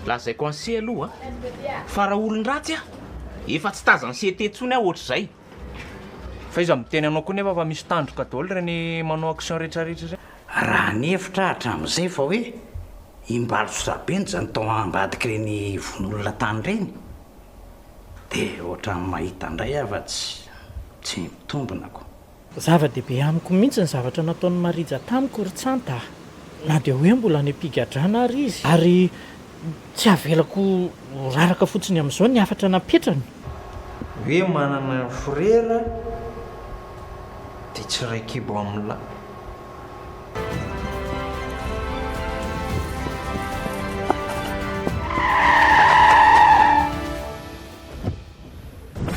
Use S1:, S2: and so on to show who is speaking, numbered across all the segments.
S1: Lazaiko an'se aloha fa raha olon-dratsy aho, efa tsy tazan'i CT intsony aho ohatr'izay.
S2: Fa iza miteny anao koa nefa fa misy tandroka daholo ireny manao action retraretra ireny.
S3: Raha nihevitra aho hatramin'izay fa hoe imbalo-tsorabenja no tao ambadik'ireny vono-olona tany ireny, dia ohatran'ny mahita indray aho fa tsy tsy mitombina ko.
S4: Zava-dehibe amiko mihitsy ny zavatra nataon'i Marija tamiko ry Tsanta a! Na dia hoe mbola any am-pigadrana ary izy, ary tsy avelako ho raraka fotsiny amin'izao ny hafatra napetrany.
S5: Hoe manana frera dia tsy iray kibo amin'lah.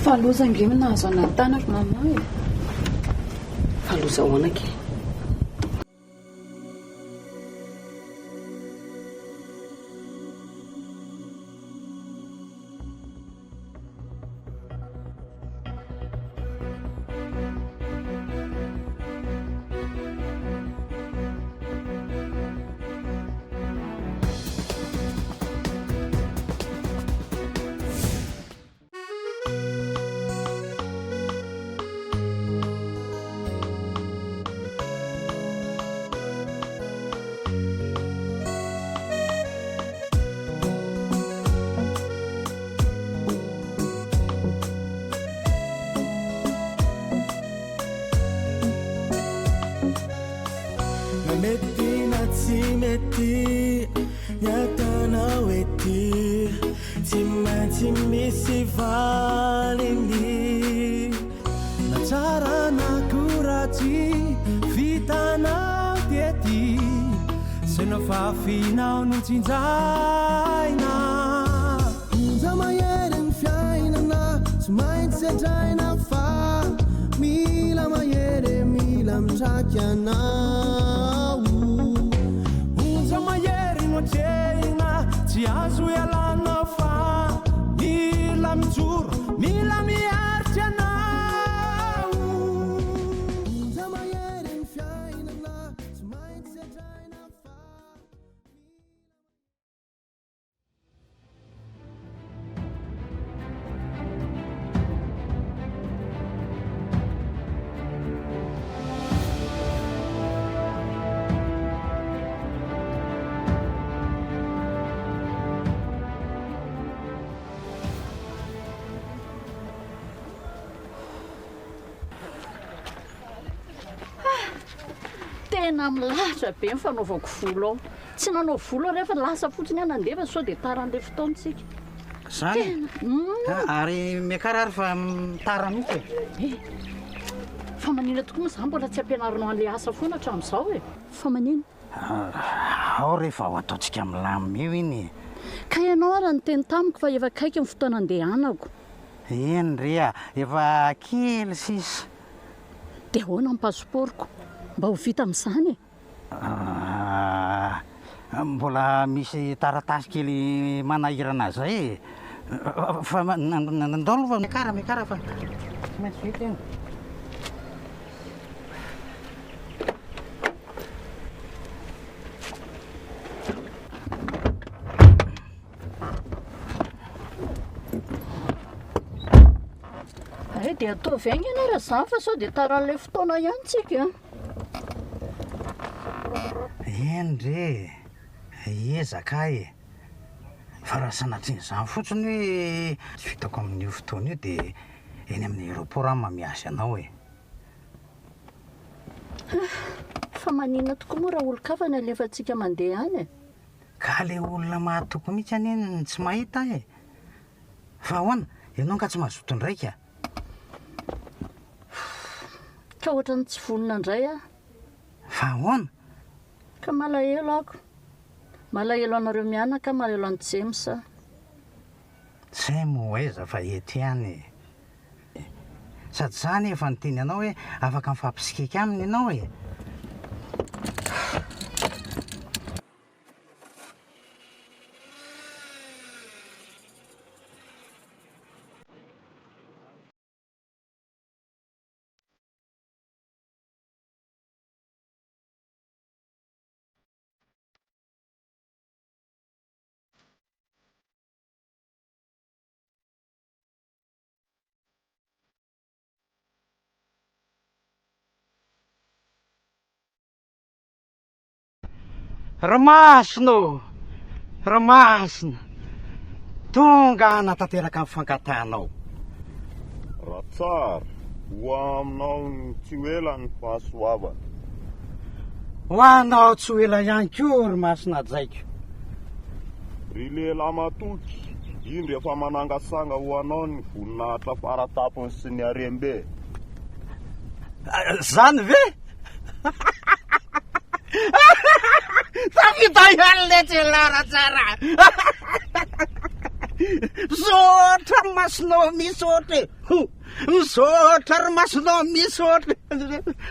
S6: Fa loza ange no nahazo anà tany ry maman e!
S7: Fa loza ahoana kay?
S8: Na mety na tsy mety ny ataonao ety Tsy maintsy misy valiny Na tsara na koa ratsy vitanao tety Zay nofafinao no tsinjaina Onja mahery ny fiainana tsy maintsy sedraina fa mila mahery e mila mitraky anao Onja mahery no atrehina tsy azo ialana fa mila mijoro mila miaritra anao Onja mahery ny fiainana tsy maintsy sedraina fa
S9: Tena milahatra be ny fanaovako volo ao. Tsy nanao volo aho rehefa lasa fotsiny aho nandeha fa sao dia tara an'ilay fotoana isika.
S3: Zany e?
S9: Tena. Mm.
S3: Ary miakara ary fa tara mihitsy e.
S9: Eh, fa maninona tokoa moa za mbola tsy ampianarinao an'ilay asa foana hatramin'izao e? Fa maninona?
S3: Ao re vao ataontsika milamina eo iny e.
S9: Ka ianao ary niteny tamiko fa efa akaiky ny fotoana andehanako.
S3: Eny re a, efa kely sisa.
S9: Dia ahoana ny pasipaoroko? Mba ho vita amin'izany e?
S3: Ah, mbola misy taratasy kely manahirana zay e. Fa ndao aloha fa miakara, miakara fa tsy maintsy vita iny.
S9: Hay dia ataovy haingana raha izany fa sao dia taran'ilay fotoana ihany tsika.
S3: Eny re e, hiezaka aho e. Fa raha sanatrian'izany fotsiny hoe tsy vitako amin'io fotoana io dia eny amin'ny aéroport aho mamiazy anao e.
S9: Fa maninona tokoa moa raha olon-kafa no alefantsika mandeha any e?
S3: Ka le olona mahatoky mihitsy anie no tsy mahita e! Fa ahoana? Ianao angaha tsy mazoto indray ka?
S9: Ka ohatran'ny tsy vonona indray aho.
S3: Fa ahoana?
S9: Ka malahelo ako. Malahelo anareo mianaka, malahelo an'i James aho.
S3: Zay moa aiza fa eto ihany e! Sady za anie efa niteny anao hoe afaka mifampisikaiky aminy ianao e! Ry Masina ô! Ry Masina! Tonga hanatanteraka ny fangatahanao.
S10: Ratsara, ho aminao tsy ho ela ny fahasoavana.
S3: Ho anao tsy ho ela ihany koa, ry Masina hajaiko.
S10: Ry lehilahy matoky, indro efa manangasanga ho anao ny voninahitra fara-tampony sy ny harem-be.
S3: Izany ve? Tafita ihany letsy elah Ratsara. Misaotra ry masonao misaotra e. Misaotra ry masonao misaotra.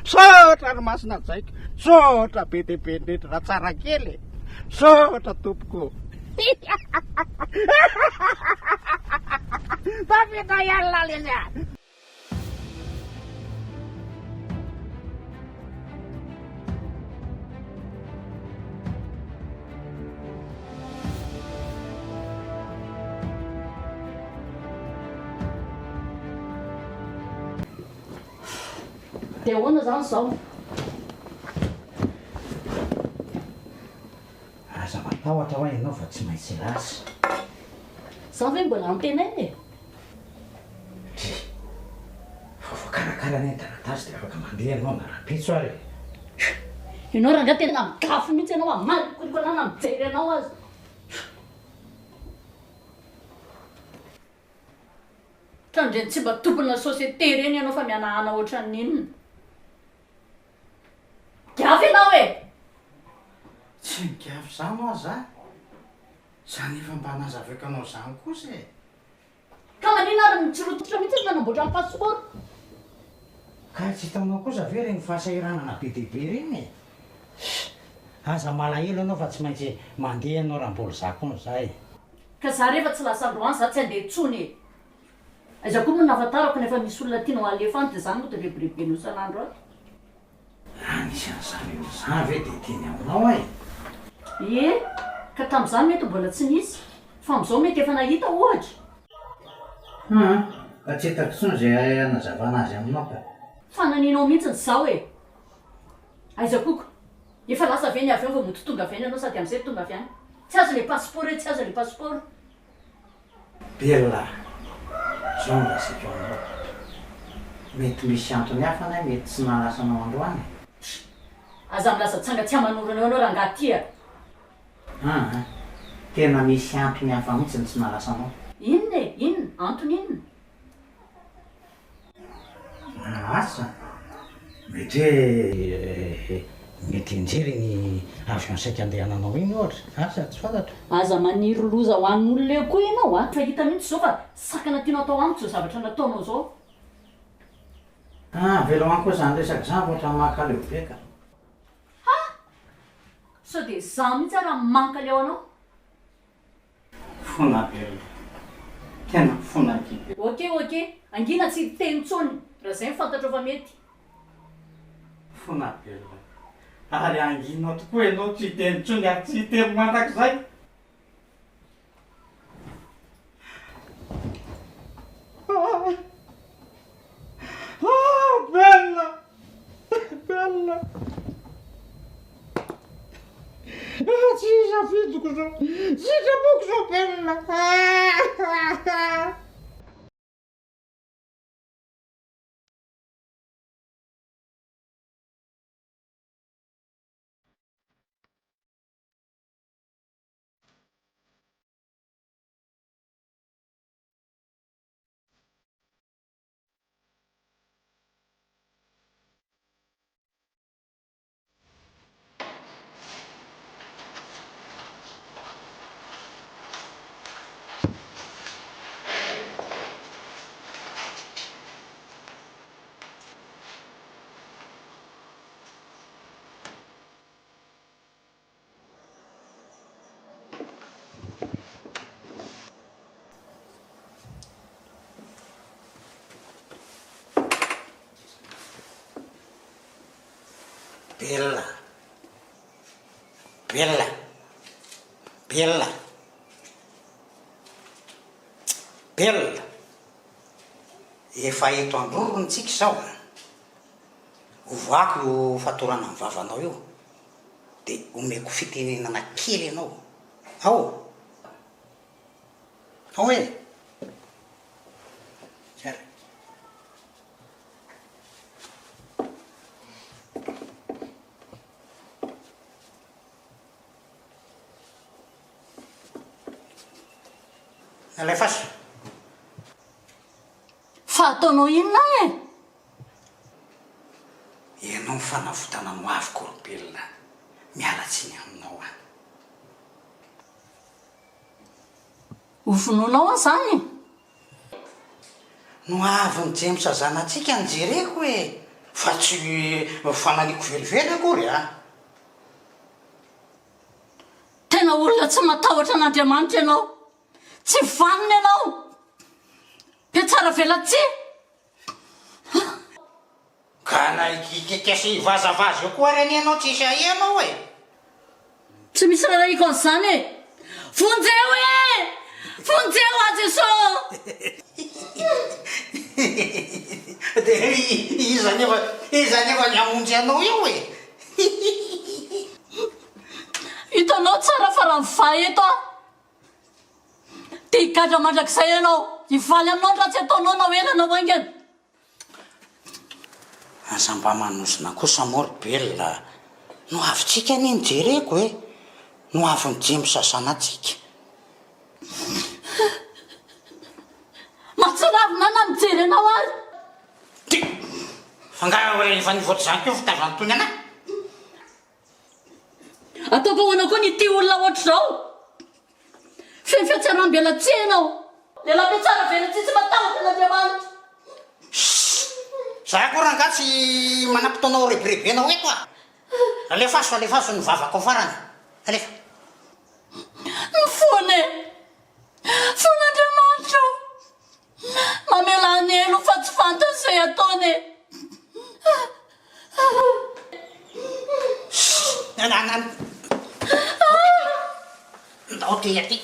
S3: Misaotra ry masona jaiko. Misaotra be dia be indrindra Ratsara kely e. Misaotra tompoko. Tafita ihany lah letsy a.
S9: Dia ahoana izany izao?
S3: Aza matahotra hoa ianao fa tsy maintsy lasa.
S9: Izaho ve mbola antenaina e?
S3: Dry. Vao voakarakara anie ny taratasy dia afaka mandeha ianao na rahampitso ary e.
S9: Ianao rangahy tena migafy mihitsy ianao a, marikoriko anah na mijery anao aza. Ohatran'ireny tsy mba tompona société ireny ianao fa mihanahana ohatran'ny inona. Migafy ianao e!
S3: Tsy migafy izany hoa za. Izany efa mba nazavaiko anao izany kosa e.
S9: Ka maninona ary no tsy rototra mihitsy ny manamboatra ny passeport?
S3: Ka tsy hitanao kosa ve ireny fahasahiranana be dia be ireny e? Aza malahelo ianao fa tsy maintsy mandeha ianao raha mbola za koa no za e.
S9: Ka za rehefa tsy lasa androany za tsy handeha intsony e! Aiza koa moa no nahafantarako nefa misy olona tianao halefa any dia za no mody rebirebenao isan'andro ato.
S3: Raha nisy an'izany olona izany ve dia hiteny aminao aho e?
S9: Ie, ka tamin'izany mety mbola tsy nisy, fa amin'izao mety efa nahita ohatra.
S3: Hum, fa tsy hitako intsony izay hanazavana azy aminao ka.
S9: Fananinao mihitsy izao e! Aiza koa ko? Efa lasa ve ny avion vao mody tonga avy any ianao sady amin'izay tonga avy any? Tsy azo ilay passeport e, tsy azo ilay passeport.
S3: Bella, zao no lazaiko aminao, mety misy antony hafa anie mety tsy nahalasa anao androany e.
S9: Tch! Aza milaza tsanga tsy aman'orana eo anao rangahy ty a!
S3: Aa! Tena misy antony hafa mihitsy ny tsy nahalasa anao.
S9: Inona e? Inona? Antony inona?
S3: Asa, mety hoe mety hianjera iny avion saika andehananao iny ohatra, asa tsy fantatro.
S9: Aza maniry loza ho an'olona eo koa ianao a! Efa hita mihitsy izao fa sakana tianao atao amiko izao zavatra nataonao izao.
S3: Ah, avelao any koa izany resaka izany fa ohatran'ny mankaleo be ka.
S9: Ha! Sao dia izaho mihitsy ary mankaleo anao?
S3: Fona be aloha. Tena fona aky be.
S9: Ok ok, angina tsy hiteny intsony raha zay no fantatrao fa mety.
S3: Fona be aloha. Ary anginao tokoa ianao tsy hiteny intsony ary tsy hiteny mandrakizay. Ah! Ah! Bella! Bella! Ah, tsy safidiko zao, sitrapoko zao Bella! Ah! Bella. Bella. Bella. Bella. Efa eto androrony tsika izao. Ovoako io fatorana ny vavanao io. Dia omeko fitenenana kely ianao. Ao! Ao e! Tsara. Alefaso.
S9: Fa ataonao inona aho e?
S3: Ianao ny fanavotana ny ho aviko olombelona. Miala tsiny aminao aho.
S9: Ho vonoinao aho izany?
S3: No avin'i James zanatsika no jereko e! Fa tsy fananiako velively akory a!
S9: Tena olona tsy matahotra an'Andriamanitra ianao. Tsy vanona ianao. Mpiatsara velatsihy.
S3: Ka na hikikika sy hivazavaza eo koa ary anie ianao tsisy ahianao e!
S9: Tsy misy rarahiko an'izany e! Vonjeo e! Vonjeo aho Jeso!
S3: Dia iza anefa iza anefa ny hamonjy anao eo e?
S9: Hitanao tsara fa raha mivaha eto aho dia higadra mandrakizay ianao. Hivaly aminao ny ratsy ataonao na ho ela na ho haingana.
S3: Aza mba manozona kosa moa ry Bella a! No avintsika anie no jereko e! No avin'i James zanatsika.
S9: Mahatsiravina ahy na mijery anao ary.
S3: Ty! Fa nga efa nivoatra izany koa fitiavana tony anah?
S9: Ataoko ahoana koa ny hitia olona ohatr'izao? Feno fihatsaram-belatsihy ianao. Lehilahy mpihatsara-velatsihy tsy matahotra an'Andriamanitra.
S3: Sss! Za akory angaha tsy manam-potoana ho rebirebenao eto a! Alefaso, alefaso ny vavakao farany. Alefa.
S9: Mifona e! Fona Andriamanitra o! Mamelà ny helony fa tsy fantany izay ataony e!
S3: Ndao ty aty.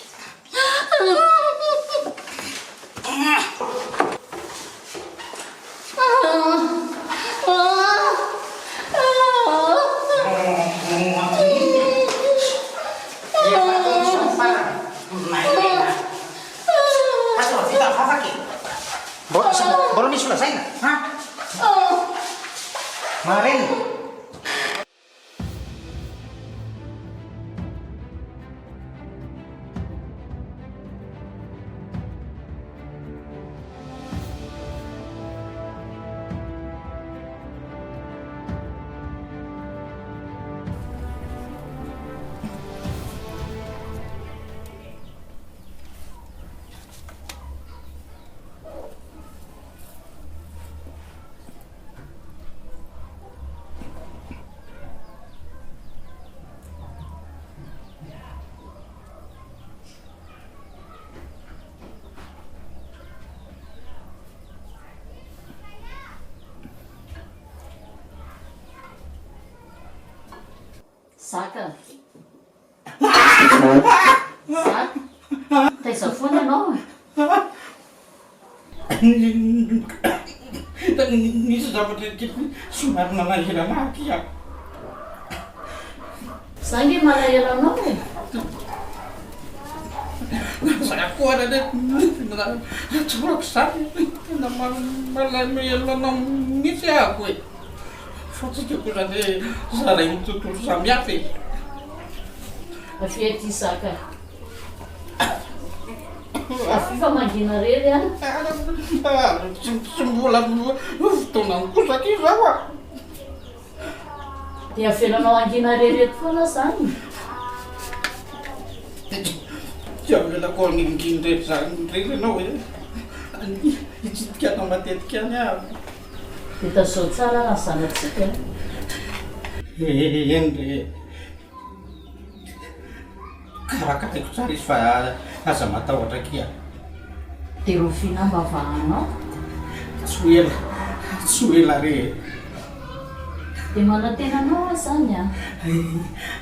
S3: Mbola misy lazaina an? Marenina.
S9: Zaka. Zaka. Taiza foana ianao e?
S3: Nisy zavatra tiako somary nanahirana ahy aky a.
S9: Za nge malahelo anao e.
S3: Za koa ary anie tsaroako izany tena malahelo anao mihitsy ahako e. Fa tsika kosa anie zarain'ny tontolo samihafa e.
S9: Avia aty Zaka. Avia fa mangina rery an.
S3: Tsy mbola fotoanany kosa akia izao a.
S9: Dia avelanao hangina rery eto foana aho izany?
S3: Tsy avelako hangingina irery izany irery ianao e. Hitsidika anao matetika ihany aho.
S9: Dia tazao tsara ary ny zanatsika e.
S3: Eny re. Karakaraiko tsara izy fa aza matahotra akia.
S9: Dia rahoviana mba vahanao?
S3: Tsy ho ela, tsy ho ela re e.
S9: Dia manantena anao aho izany an.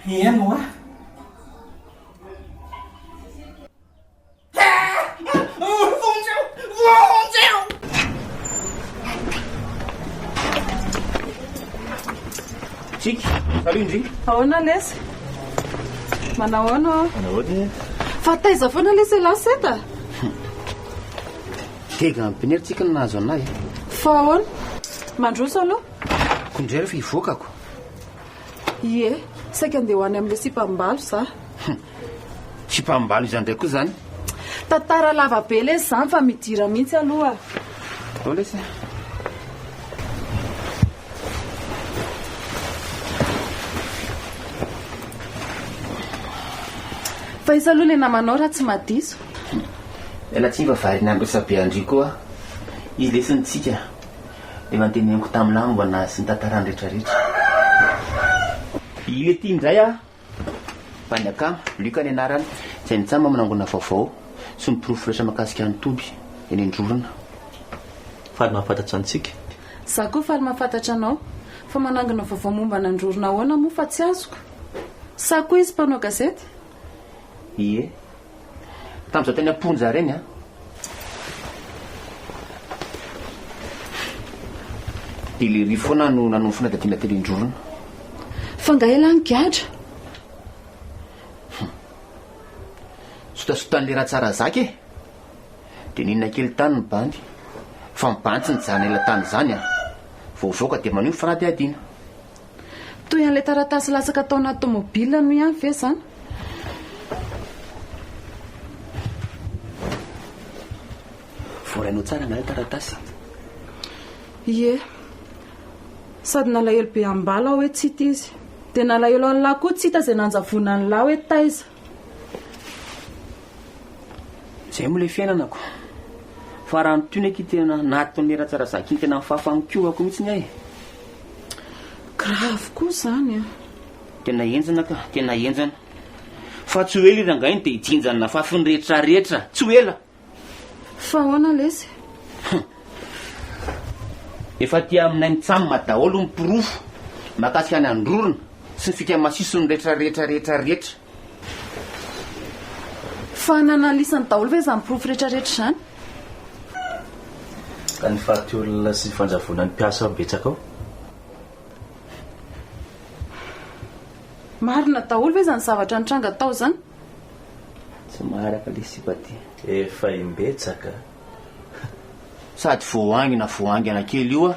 S3: Eny hoa. Vonjeo! Vonjeo!
S1: Tsiky, salut ndry.
S6: Ahoana lesy? Manao ahoana ô?
S11: Manao ahoana e?
S6: Fa taiza foana lesy elah Seta?
S11: Gega be anie ry Tsiky no nahazo anah e.
S6: Fa ahoana? Mandroso aloha.
S11: Ko indray rehefa hivoakako.
S6: Ie, saika andeha ho any amin'ilay sipam-balo za.
S11: Sipam-balo iza indray koa izany?
S6: Tantara lava be lesy izany fa midira mihitsy aloha.
S11: Ao lesy e.
S6: Fa iza aloha ilay namanao raha tsy mahadiso?
S11: Miala tsiny fa variana amin'ny resabe an-dry koa aho. Izy lesy ny tsika. Efa noteneniko taminà momba an'azy sy ny tantarany rehetrarehetra. I Letty indray ah! Bandy akama, Luc ny anarany, izay nitsam manangona vaovao sy ny porofo rehetra mahakasika an'i Toby eny Androrona.
S12: Faly mahafantatra antsika.
S6: Za koa faly mahafantatra anao. Fa manangona vaovao momba an'Androrona ahoana moa fa tsy azoko? Sa koa izy mpanao gazety?
S11: Ie. Tamin'izaho teny am-ponja ireny an. Dia lery foana no nanao ny fanadihadiana teny Androrona.
S6: Fa nga elah nigadra?
S11: Hum. Sotasotan'ilay Ratsarazaka e! Dia ninona kely tany ny bandy. Fa ny bandy tsy nijanona ela tany izany an. Vao voaka dia manohy ny fanadihadiana.
S6: Toy an'ilay taratasy latsaka tao anaty tomobile no ihany ve izany?
S11: Voarainao tsara angaha ilay taratasy?
S6: Ie. Sady nalahelo be am-bala aho hoe tsy hita izy. Dia nalahelo an'lah koa tsy hita izay nanjavona an'lah hoe taiza.
S11: Zay moa le fiainana ko. Fa raha ny tony akia tena nataon'i Ratsarazaka iny tena nifafa ny kohako mihitsy ny ahy e.
S6: Grave koa zany an.
S11: Tena henjana ka, tena henjana. Fa tsy ho ela i rangahy iny dia hijinja ny nafafiny rehetra rehetra, tsy ho ela.
S6: Fa ahoana lesy?
S11: Hum. Efa aty aminay mitsam daholo ny porofo mahakasika ny androrona sy ny fika masisony rehetra rehetra rehetra rehetra.
S6: Fa nanalisany daholo ve izany porofo rehetra rehetra izany?
S12: Ka ny faty olona sy fanjavonan'ny mpiasa betsaka ao.
S6: Marina daholo ve izany zavatra nitranga tao izany?
S11: Tsy maharaka le sipa ty.
S12: Efa imbetsaka.
S11: Sady voaangina voaangina kely io ah,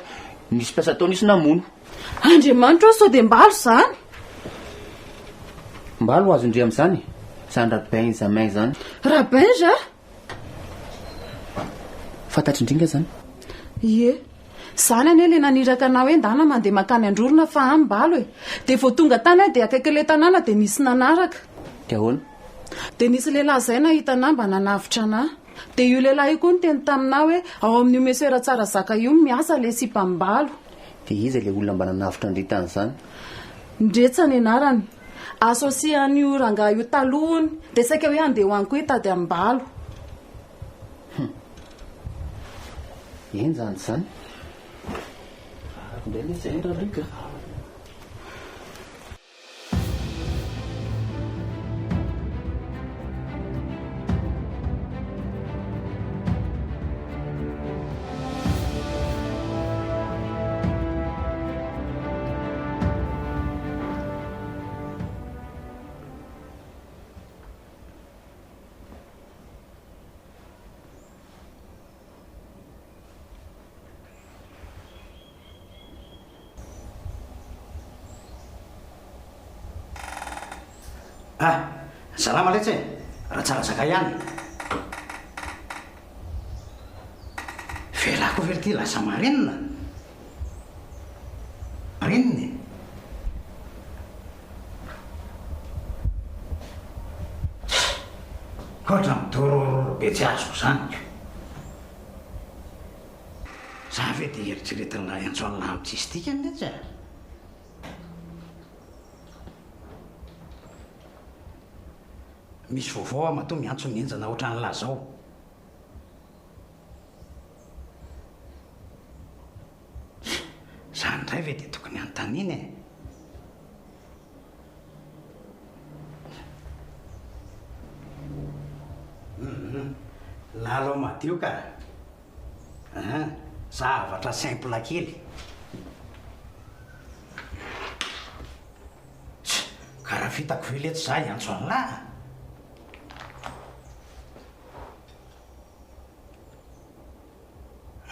S11: nisy mpiasa tao nisy namono.
S6: Andriamanitra ô sao dia mbalo izany?
S11: Mbalo azon-dry amin'izany? Izany Rabenjamin izany.
S6: Rabenja?
S11: Fantatr'i ndry nga izany?
S6: Ie. Izany anie ilay naniraka anah hoe ndana mandeha mankany Androrona fa any mbalo e. Dia vao tonga tany aho dia akaikin'ilay tanàna dia nisy nanaraka.
S11: Dia ahoana?
S6: Dia nisy lehilahy izay nahita anah mba nanavotra anah. Dia io lehilahy io koa niteny taminah hoe ao amin'io Monsieur Ratsarazaka io miasa ilay sipa mbalo.
S11: Dia iza ilay olona mba nanavotra an-dry tamin'izany?
S6: Ndretsa ny anarany. Associé an'io rangahy io taloha hono. Dia saika hoe handeha ho any koa hitady an'i Mbalo.
S11: Hum. Henjana izany. Indray ilay izay ra Luc a.
S3: Ah! Salama letsy e! Ratsarasaka ihany. Vela koa ve ity lasa marenina? Marenina e! Ohatra midorororo be tsy azoko izany ko. Za ve dia eritreretin'ilay hiantso an'lah amin'ny tsisy dikany letsy a! Misy vaovao aho matoa miantso ny henjana ohatran'lah zao. Zany indray ve dia tokony hanontaniana e? Hum lalao madio ka. An, zavatra simple kely. Tch, karaha. vitako ve letsy za hiantso an'lah a?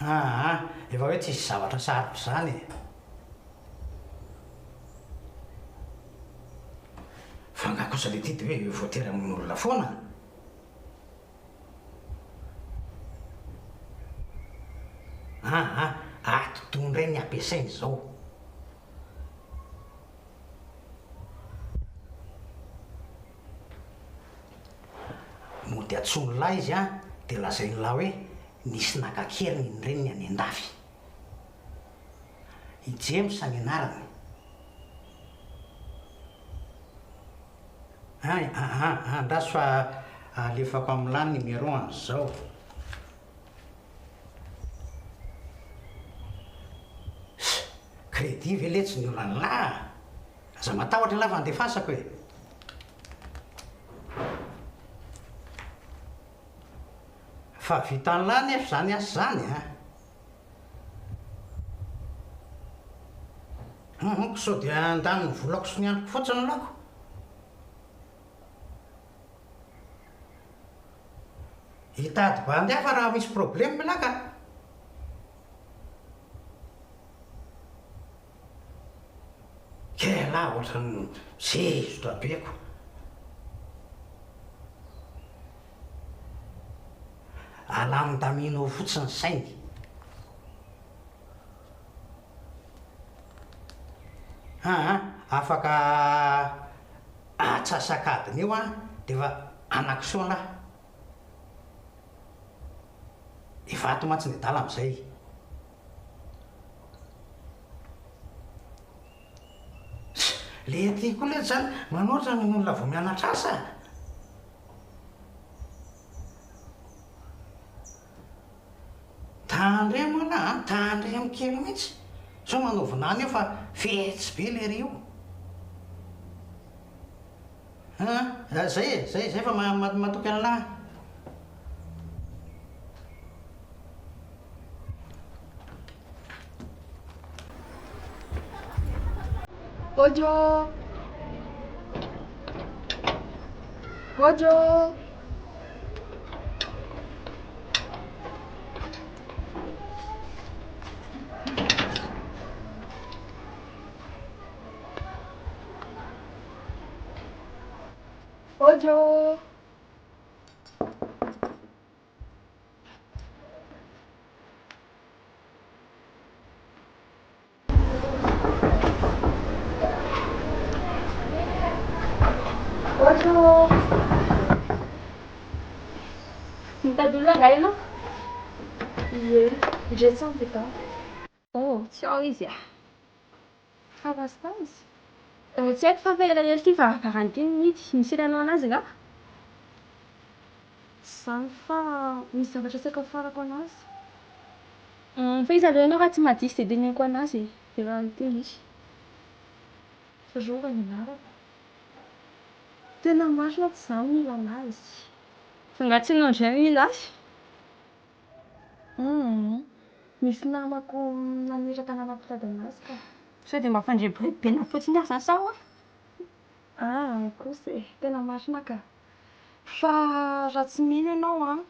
S3: Aa, efa hoe tsisy zavatra sarotra izany e. Fa angaha kosa le ty de hoe voatery hamono olona foana? Aa, atidoha indray ny ampiasainy izao. Mody antsoin'lah izy an, dia lazain'lah hoe nisy naka an-keriny ny reniny any an-dafy. I James ny anarany. An, an, andraso fa alefako amin'lah ny numéro an'izao. Crédit ve letsy ny olan'lah a? Aza matahotra lah fa andefasako e! Fa vitan'lah anefa izany asa izany a! Hum, sao dia handany ny volako sy ny androko fotsiny lako. Hitady bandy hafa raha misy problème lah ka! Kay lah ohatran'ny zezotra be ko. Alamindamino ao fotsiny sainy. Aa afaka atsasak'adiny eo an dia efa anakisoa lah. Efa ato mantsy ny adala amin'izay. Le aty koa letsy zany manoatra ny olona vao mianatra asa. Tandremo ialahy an, tandremo kely mihitsy. Sao manao vinany eo fa fetsy be lery io. An, zay e, zay, zay fa matoky an'lah.
S13: Bojo! Bojo! Bojo! Bonjour.
S14: Mitady olona angaha ianao?
S13: Ie, ndre tsy mitady.
S14: Oh, tsy ao izy ah.
S13: Fa lasa izy?
S14: Tsy haiko fa efa elaela ity varavarana ity no mihidy. Misy ilanao anazy angaha?
S13: Tsy izany fa misy zavatra saika hofarako anazy.
S14: Fa iza aloha ianao raha tsy mahadiso dia teneniko anazy e. Efa niteny izy.
S13: Rova ny anarako. Tena marina tsy izaho no mila anazy.
S14: Fa angaha tsy ianao indray no mila azy?
S13: Humm. Misy namako naniraka anah nampitady anazy ka.
S14: Sao dia mba fandrebirebena fotsiny ary izany sa ahoana?
S13: Ah kosa e, tena marina ka. Fa raha tsy mino ianao an,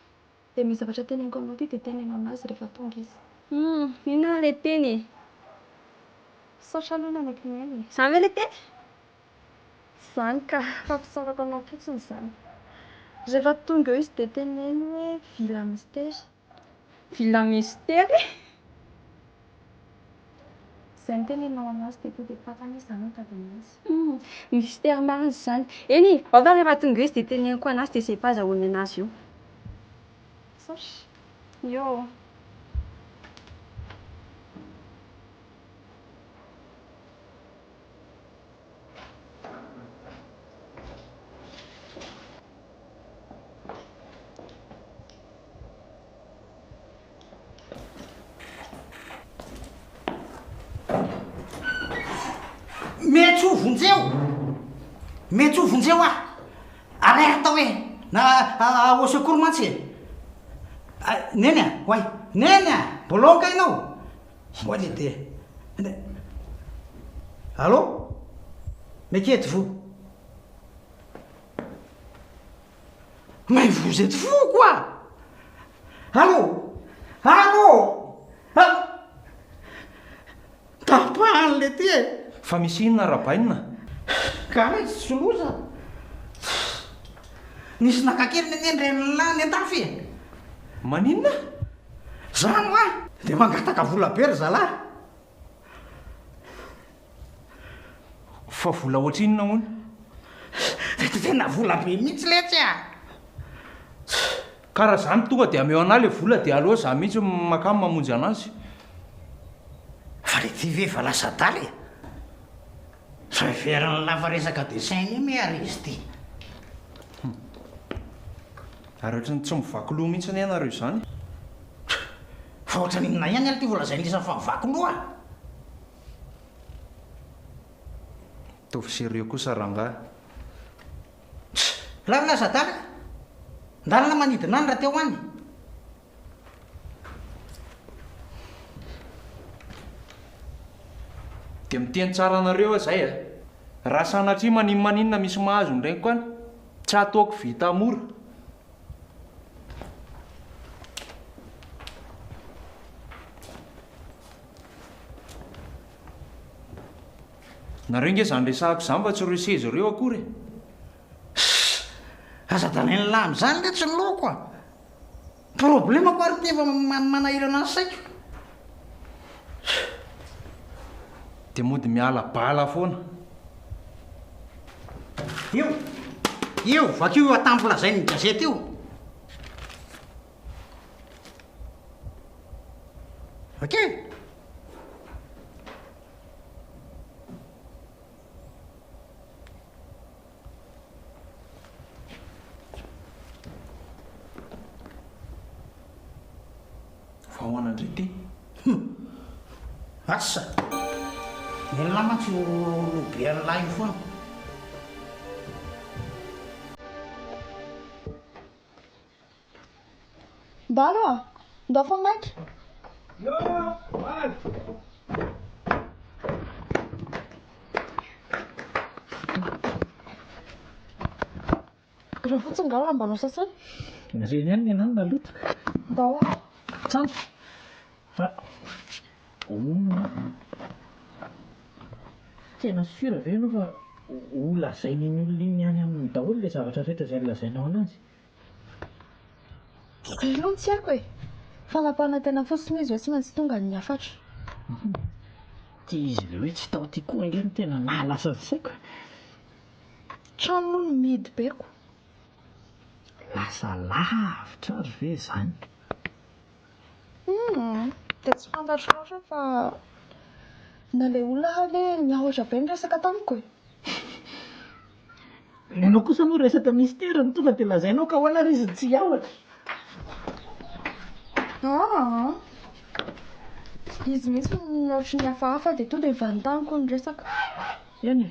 S13: dia misy zavatra teneniko anao ity dia teneno anazy rehefa tonga izy.
S14: Humm, inona ary ilay teny e?
S13: Misaotra aloha nanaiky nihaino e.
S14: Izany ve ilay teny?
S13: Tsy izany ka, fa fisaorako anao fotsiny izany. Rehefa tonga eo izy dia teneno hoe Villa Mistery.
S14: Villa Mistery?
S13: Izay no teneninao anazy dia tonga dia fantany hoe izaho no nitady anazy.
S14: Humm, mystère marina izany. Eny e, ao fa rehefa tonga eo izy dia teneniko anazy dia izay fahazahoany anazy eo.
S13: Misaotra.
S14: Eo.
S3: Miantsoa vonjeo! Miantsoa vonjeo aho! Alerte hoe! Na au secours mantsy e! Neny a! Oay! Neny a! Mbola ao nga ianao? Oay le dia. Allô? Mais qui êtes-vous? Mais vous êtes fou ou quoi? Allô? Allô? Allô? Tapahany le ty e!
S2: Fa misy inona Rabainina?
S3: Ka aiza tsy loza? Nisy naka kely anie ny renin'lah any an-dafy e!
S2: Maninona?
S3: Zany hoa! Dia mangataka vola be ry zalahy.
S2: Fa vola ohatrinona hono?
S3: Tena vola be mihitsy letsy a!
S2: Ka raha zany tonga dia ameo anah le vola dia aleo za mihitsy makany mamonjy anazy.
S3: Fa le ty ve efa lasa adala e? Sao heverin'ny lava resaka dessin animé ary izy ity?
S2: Ary ohatran'ny tsy mivaky loha mihitsy anie ianareo izany.
S3: Fa ohatran'ny inona ihany ary ity vao lazain'i Lisa fa mivaky loha?
S2: Ataovy sérieux kosa rangahy.
S3: Lalina aza adala e! Ndalina manidina any raha te ho any.
S2: Dia miteny tsara anareo aho izay a! Raha sanatria maninona misy mahazo ny reniko any, tsy hataoko vita mora. Nareo nge zany resahako zany fa tsy ireo seza ireo akory e!
S3: Sss! Aza adalain'lah amin'izany letsy ny lohako a! Problemako ary ity efa manahirana ny saiko.
S2: Dia mody miala bala foana.
S3: Io! Io! Vakio io atambo lazain'ny gazety io! Ok!
S2: Fa ahoana indray ity?
S3: Hum! Asa! Ny an'lah mantsy io loha be an'lah io foana.
S13: Mbalo a! Ndao fa maika.
S5: Yo! Mbalo!
S13: Ireo fotsiny nga lambanao sasana?
S4: Ireny ihany ny anah no naloto.
S13: Ndao a!
S4: Tsara fa hono an! Tena sûr ve ianao fa ho lazain'iny olona iny any aminy daholo ilay zavatra rehetra izay nolazainao anazy?
S13: Izay aloha no tsy haiko e! Fa nampanantena fotsiny izy hoe tsy maintsy tonga ny hafatra.
S4: Ity izy ilay hoe tsy tao ity koa ange no tena nahalasa ny saiko e!
S13: Trano moa no mihidy be ko.
S4: Lasa lavitra ary ve izany?
S13: Humm, dia tsy fantatro loatra fa na ilay olona ary anie niahotra be niresaka tamiko e.
S4: Ny anao kosa moa resaka mystère no tonga dia lazainao ka ahoana ary izy no tsy hiahotra?
S13: Aa, izy mihitsy no ohatry ny hafahafa dia tonga dia vantaniko ny resaka.
S4: Eny e.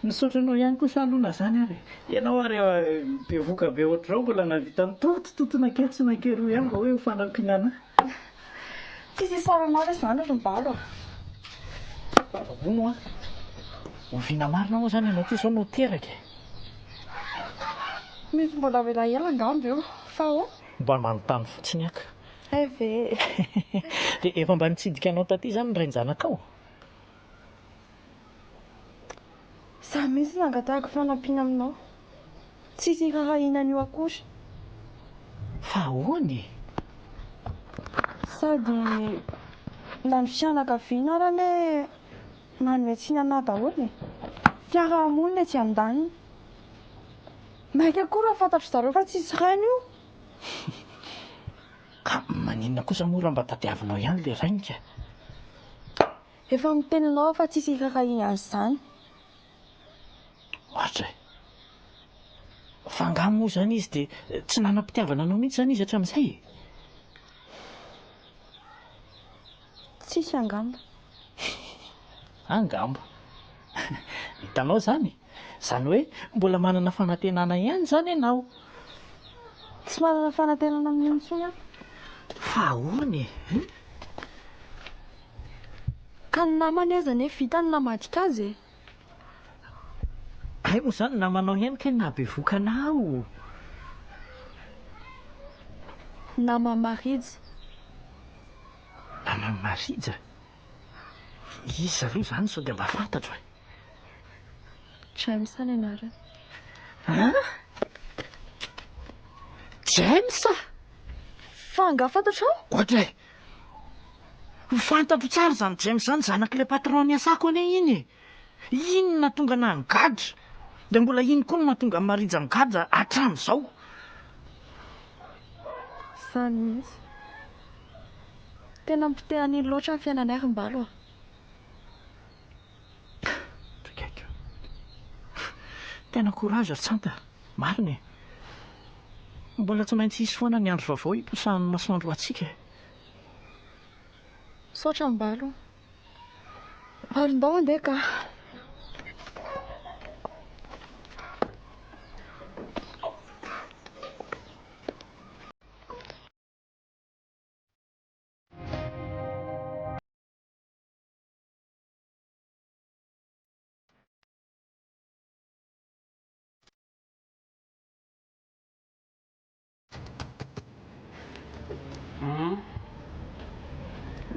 S4: Misaotra anao ihany kosa aloha na zany ary e. Ianao ary bevoka be ohatr'izao mbola nahavita nitotototo nanketsy sy nankeroa ihany mba hoe ho fanampiana anah.
S13: Tsisy isaoranao re zany ry Mbalo a.
S4: Hono hoa, oviana marina moa zany ianao ty zao no teraka e?
S13: Mety mbola ho elaela angamba io, fa ahoana?
S4: Mba manontany fotsiny aho ka.
S13: Hay ve e.
S4: Dia efa mba nitsidika anao taty zany ny rain-janakao?
S13: Izaho mihitsy no angatahako fanampiana aminao. Tsisy iraharahiana an'io akory.
S4: Fa ahoana e?
S13: Sady na ny fianakaviana ary anie manome tsiny anah daholo e. Fiaraha-monina etsy andaniny. Mainka koa raha fantatry zareo fa tsisy rainy io.
S4: Ka maninona kosa moa raha mba tadiavinao ihany ilay rainy ka?
S13: Efa miteny anao aho fa tsisy iraharahiana an'izany.
S4: Ohatra e! Fa angaha moa izany izy dia tsy nanam-pitiavana anao mihitsy izany izy hatramin'izay e?
S13: Tsisy angamba.
S4: Angamba. Hitanao izany? Izany hoe mbola manana fanantenana ihany izany ianao.
S13: Tsy manana fanantenana amin'io intsony aho.
S4: Fa ahoana e? Hein?
S13: Ka ny namany aza anie vita ny namadika azy e!
S4: Hay moa izany ny namanao ihany kay nahabevoka anao.
S13: Naman'i Marija.
S4: Naman'i Marija? Iza aloha izany sao dia mba fantatro e?
S13: James ny anarany.
S4: An? James?
S13: Fa angaha fantatrao?
S4: Oadray! Fantatro tsara izany James izany, zanak'ilay patron niasako anie iny e! Iny no nahatonga anah nigadra, dia mbola iny koa no mahatonga an'i Marija migadra hatramin'izao.
S13: Izany mihitsy. Tena nipitehan'iny loatra ny fiainanay ry Mbalo a!
S4: Rikaiko. Tena courage ry Tsanta, marina e! Mbola tsy maintsy hisy foana ny andro vaovao hiposahan'ny masoandro ho antsika e!
S13: Misaotra Mbalo a! Ary ndao andeha ka!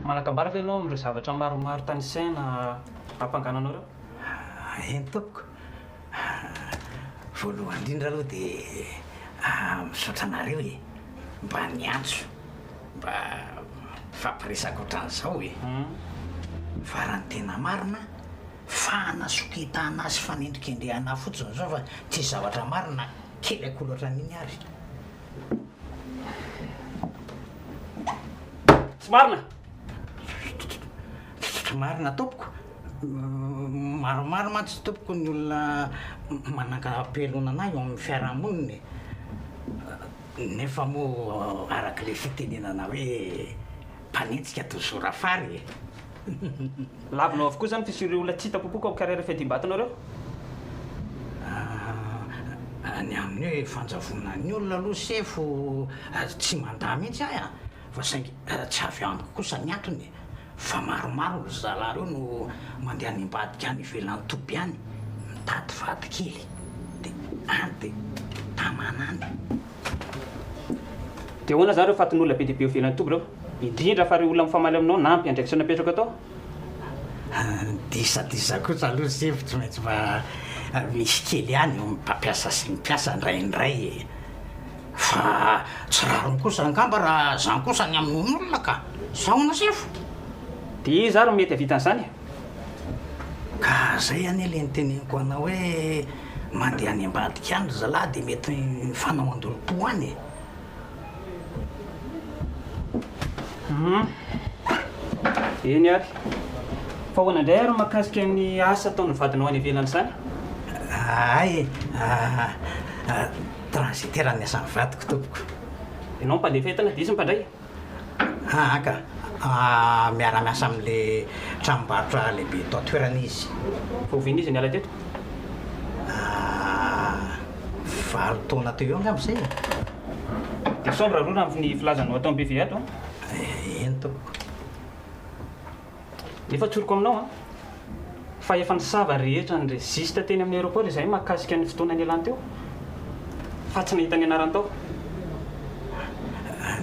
S15: Manan-kambara ve ianao amin'ireo zavatra maromaro tanisaina hampangana anao ireo?
S3: Eny tompoko. Voalohany indrindra aloha dia misaotra anareo e, mba niantso. Mba mifampiresaka ohatran'izao e! Fa raha ny tena marina, fanasoketana sy fanendrikendrehana fotsiny izao fa tsisy zavatra marina kely akory ohatran'iny ary.
S15: Tsy marina!
S3: Tsy marina tompoko! Maromaro mantsy tompoko ny olona manangam-pialonana ahy eo amin'ny fiarahamonina e! Nefa moa araka ilay fitenenana hoe mpanenjika toa zora fary e!
S15: Lavinao avokoa izany fisian'ireo olona tsy hita popoka ao carrière fiadiam-batonao ireo?
S3: Ny amin'ny hoe fanjavonan'ny olona aloha sefo tsy mandà mihitsy ahy an! Fa saingy tsy avy amiko kosa ny antony e! Fa maromaro ry zalahy reo no mandeha any ambadika any ivelan'ny toby any mitady vady kely de any de tamana any.
S15: Dia ahoana zany ireo fatin'olona be dia be eo ivelan'ny toby ireo? Indrindra fa ireo olona mifamaly aminao na mpiandraikitra napetraka tao?
S3: Disadisa kosa aloha sefo tsy maintsy mba misy kely ihany eo amin'ny mpampiasa sy ny mpiasa indraindray e! Fa tsy rariny kosa angamba raha zany kosa ny hamono olona ka! Sa ahoana sefo?
S15: Dia iza ary no mety hahavita an'izany e?
S3: Ka zay anie le niteneniko anao hoe mandeha any ambadika any ry zalahy dia mety mifanao andolom-po any e!
S15: Hum. Eny ary. Fa ahoana indray ary ny mahakasika ny asa ataon'ny vadinao any ivelany izany?
S3: Hay e! Transitaire ny asan'ny vadiko tompoko.
S15: Ianao mpandefa entana dia izy mpandray?
S3: Aa ka. Miara-miasa amin'ilay tranombarotra lehibe eto an-toerana izy.
S15: Vao oviana izy niala teto?
S3: 8 taona teo eo angamba izay e.
S15: Dia sobre aloha raha ny filazanao ato amin'ny PV ato an.
S3: Eny tompoko.
S15: Efa tsoriko aminao an, fa efa nisava rehetra ny registre teny amin'ny aéroport izahay mahakasika ny fotoana nialany teo, fa tsy nahita ny anarany tao.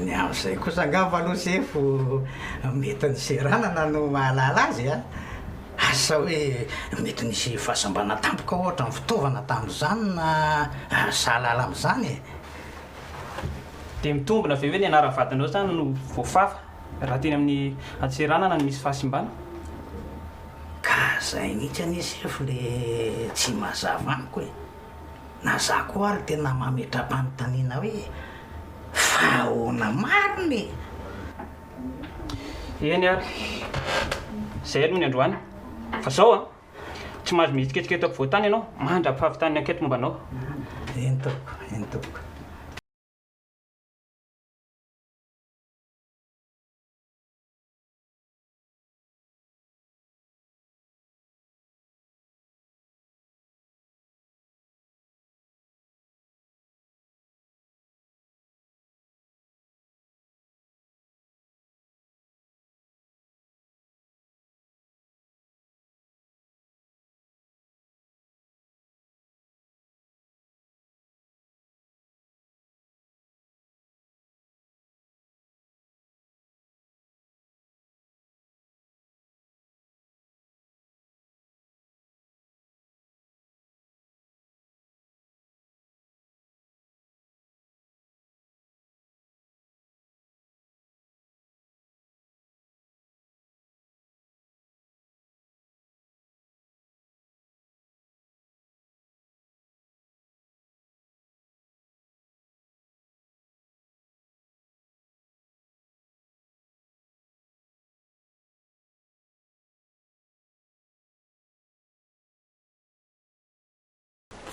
S3: Ny amin'izay kosa angamba aloha sefo mety ny seranana no mahalala azy a! Asa hoe mety nisy fahasimbana tampoka ohatra ny fitaovana tamin'izany na sahalala amin'izany e!
S15: Dia mitombina ve hoe ny anaran'ny vadinao izany no voafafa raha teny amin'ny an-tseranana no misy fahasimbana?
S3: Ka zay mihitsy anie sefo le tsy mazava amiko e! Na za koa ary tena mametra-panontaniana hoe fa ahoana marina e?
S15: Eny ary, zay aloha ny androany. Fa zao an! Tsy mahazo mihetsiketsika eto ampovoan-tany ianao mandra-pahavitan'ny enquête momba anao.
S3: Eny tompoko, eny tompoko.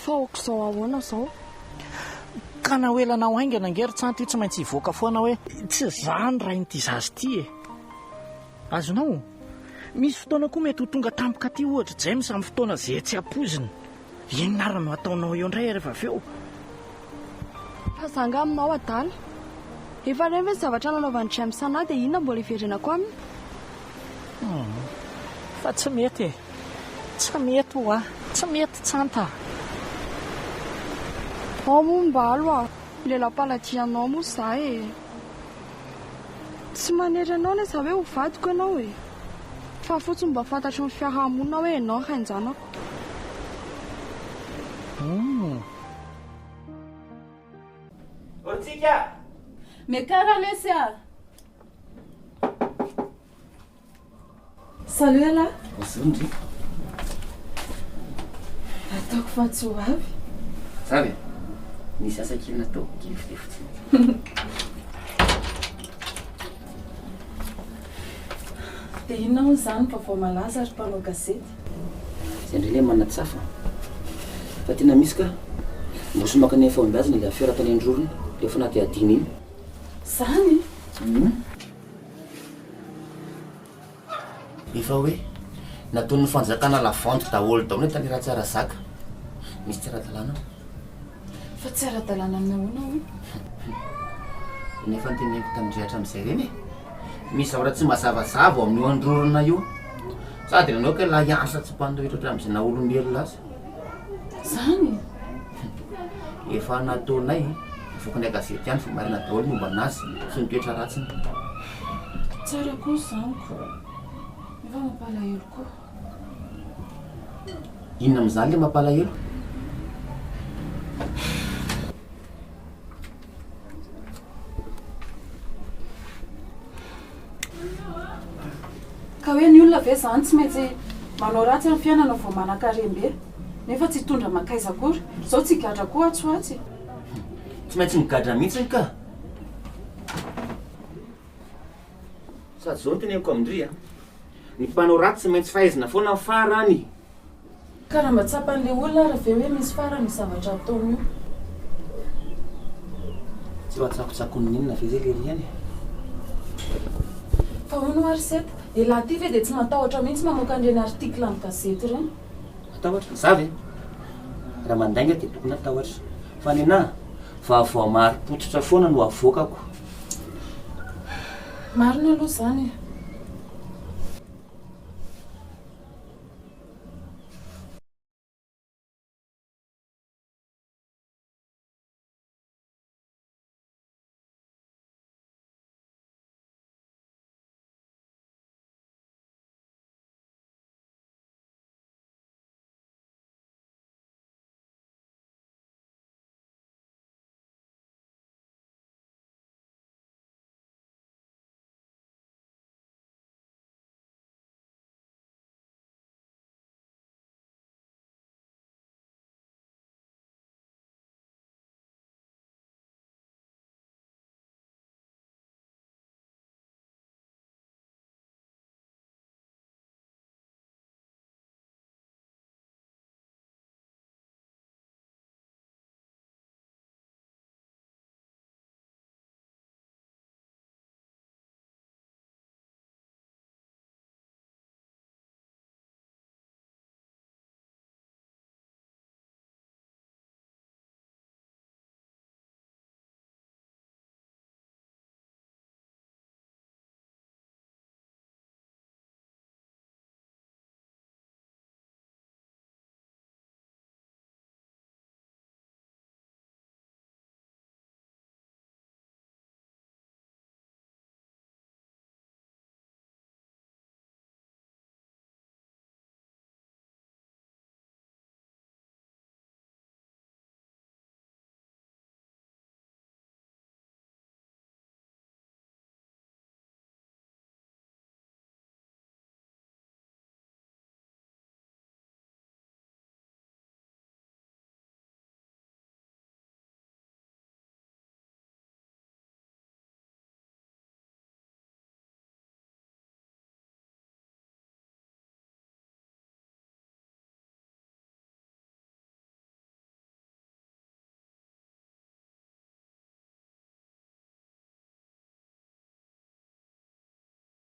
S13: Fa aok'izao ahoana izao?
S4: Ka na ho ela na ho haingana ange ry Tsanty io tsy maintsy hivoaka foana hoe tsy za ny rain'ity zaza ity e! Azonao? Misy fotoana koa mety ho tonga tampoka aty ohatra James amin'ny fotoana izay tsy ampoizina. Inona ary no hataonao eo indray rehefa avy eo?
S13: Fa za nga aminao adala? Efa reny ve ny zavatra nanaovan'i James anah dia inona mbola hiverenako aminy?
S4: Humm. Fa tsy mety e. Tsy mety ho'a. Tsy mety Tsanta a.
S13: Ao moa Mbalo a. Lelam-paladia anao moa za e. Tsy manery anao anie za hoe ho vadiko ianao e. Fa fotsiny mba fantatry ny fiaraha-monina hoe ianao rain-janako.
S4: Humm.
S1: Otsika!
S6: Miakara lesy a! Salut ialahy.
S11: Bonjour ndry.
S6: Ataoko fa tsy ho avy.
S11: Za ve? Nisy asa kely natao, kely dia fotsiny.
S6: Dia inona hono izany vaovao malaza ry mpanao gazety?
S11: Zay ndray le manatsafa fa tena misy ka. Mosomaka ny fahombiazana ilay afera tany Androrona, ilay fanadihadiana iny.
S6: Zany?
S11: Hum. Efa hoe nataon'ny fanjakana la vente daholo daholo ny tany Ratsiarazaka. Misy tsy ara-dalàna ao.
S6: Fa tsy ara-dalàna amin'ny ahoana hono?
S11: Ny efa noteneniko tamin-dry hatramin'izay ireny e. Misy zavatra tsy mazavazava ao amin'io androrona io. Sady nanao kay lahy asa tsy mpanohitra hatramin'izay naha olombelona azy.
S6: Zany?
S11: Efa nataonay avoakanay gazety ihany fa marina daholo momba anazy sy ny toetra ratsiny.
S6: Tsara kosa izany ko. Nefa mampalahelo koa.
S11: Inona amin'izany le mampalahelo?
S6: Ka hoe ny olona ve izany tsy maintsy manao ratsy amin'ny fiainana vao manan-karem-be, nefa tsy hitondra mankaiza akory. Izao tsy higadra koa atsy ho atsy e.
S11: Tsy maintsy migadra mihitsy ka. Sady izao no teneniko amin-dry a, ny mpanao ratsy tsy maintsy faizina foana amin'ny farany.
S6: Ka raha mba tsapan'ilay olona ary ve hoe misy farany io zavatra ataony io?
S11: Tsy mba tsakotsakon'ny inona ve zay lery any e?
S6: Fa hono hoa ry Seta, elah ty ve dia tsy matahotra mihitsy mamoaka an'ireny article amin'ny gazety ireny?
S11: Matahotra? Za ve? Raha mandainga dia tokony hatahotra. Fa nenah, vaovao marim-pototra foana no avoakako.
S6: Marina aloha izany e.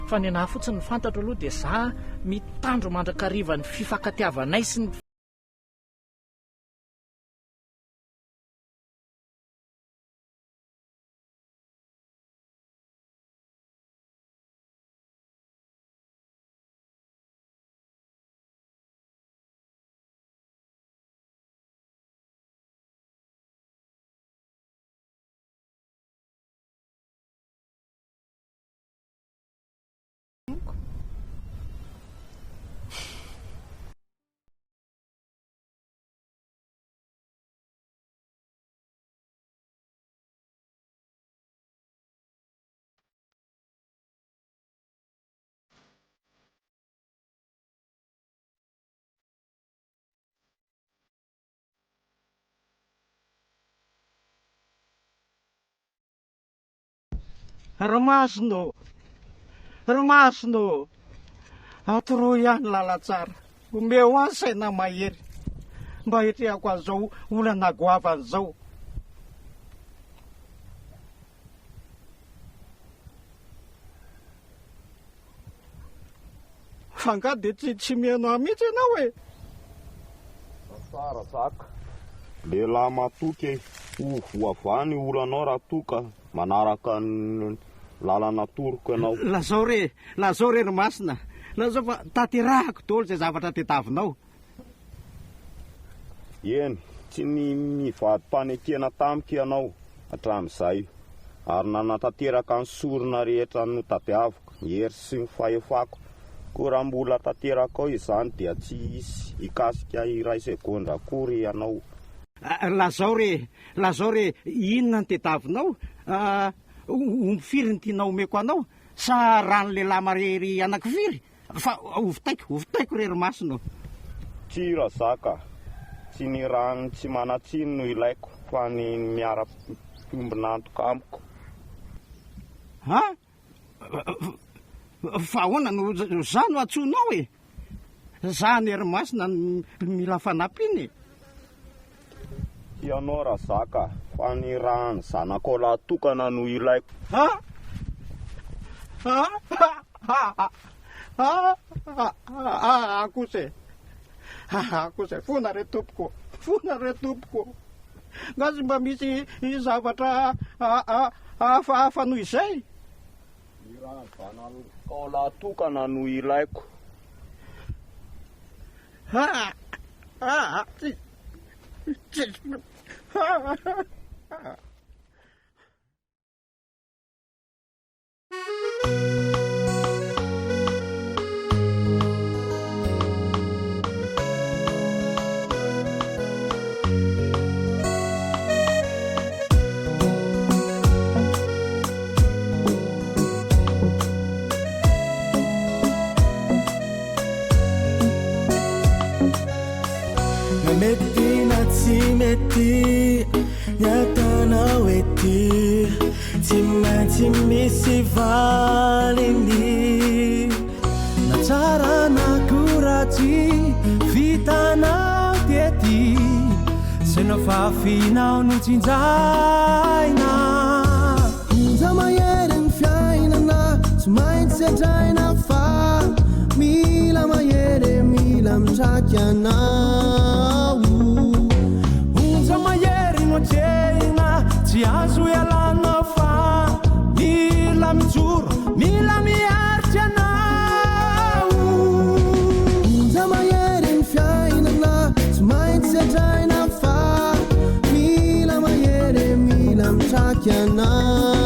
S4: Fa ny anah fotsiny ny fantatro aloha dia za mitandro mandrakariva ny fifankatiavanay sy ny.
S3: Ry masina ô! Ry masina ô! Atoroy ahy ny lalantsara, omeo ahy saina mahery mba hiatrehako an'izao olana goavana izao. Fa angaha dia tsy tsy mihaino ahy mihitsy ianao e?
S10: Tsara zaka. Lehilahy matoky e. Ho voavaha ny olanao raha toa ka manaraka ny lalana atoroko ianao.
S3: Lazao re, lazao re ry Masina, lazao fa tanterahako daholo izay zavatra tediavinao.
S10: Eny, tsy ny nivadi-panekena tamiko ianao hatramin'izay, ary nanatanteraka ny sorona rehetra notadiaviko, ny hery sy ny fahefako. Koa raha mbola tanterakao izany dia tsy hisy hikasika iray segondra akory ianao.
S3: Lazao re, lazao re, inona no tediavinao? Omby firy no tianao homeko anao? Sa rano lehilahy marery anankifiry? Fa hovitaiko, hovitaiko re ry masina ô!
S10: Tsia Razaka, tsy ny ràn'ny tsy manan-tsiny no ilaiko fa ny miara-miombon'antoka amiko.
S3: An? Fa ahoana no za no antsoinao e? Za anie ry masina no mila fanampiana e!
S10: Tianao Razaka fa ny ràn'ny zanakao lahy tokana no ilaiko.
S3: An? An? Aa kosa e! Aa kosa e! Fona re tompoko! Fona re tompoko! Nga tsy mba misy zavatra hafahafa noho izay?
S10: Ny ràn'ny zanakao lahy tokana no ilaiko.
S3: Aa! Aa! Tsy! Tsy! Aa!
S8: Na mety na tsy mety ny ataonao ety Tsy maintsy misy valiny
S16: Na tsara na koa ratsy vitanao tety Zay nofafinao no tsinjaina
S8: Onja mahery ny fiainana tsy maintsy sedraina fa mila mahery e, mila mitraky anao.
S16: Onja mahery no atrehina tsy azo ialana fa mila mijoro, mila miaritra ianao.
S8: Onja mahery ny fiainana tsy maintsy sedraina fa mila mahery e, mila mitraky anao.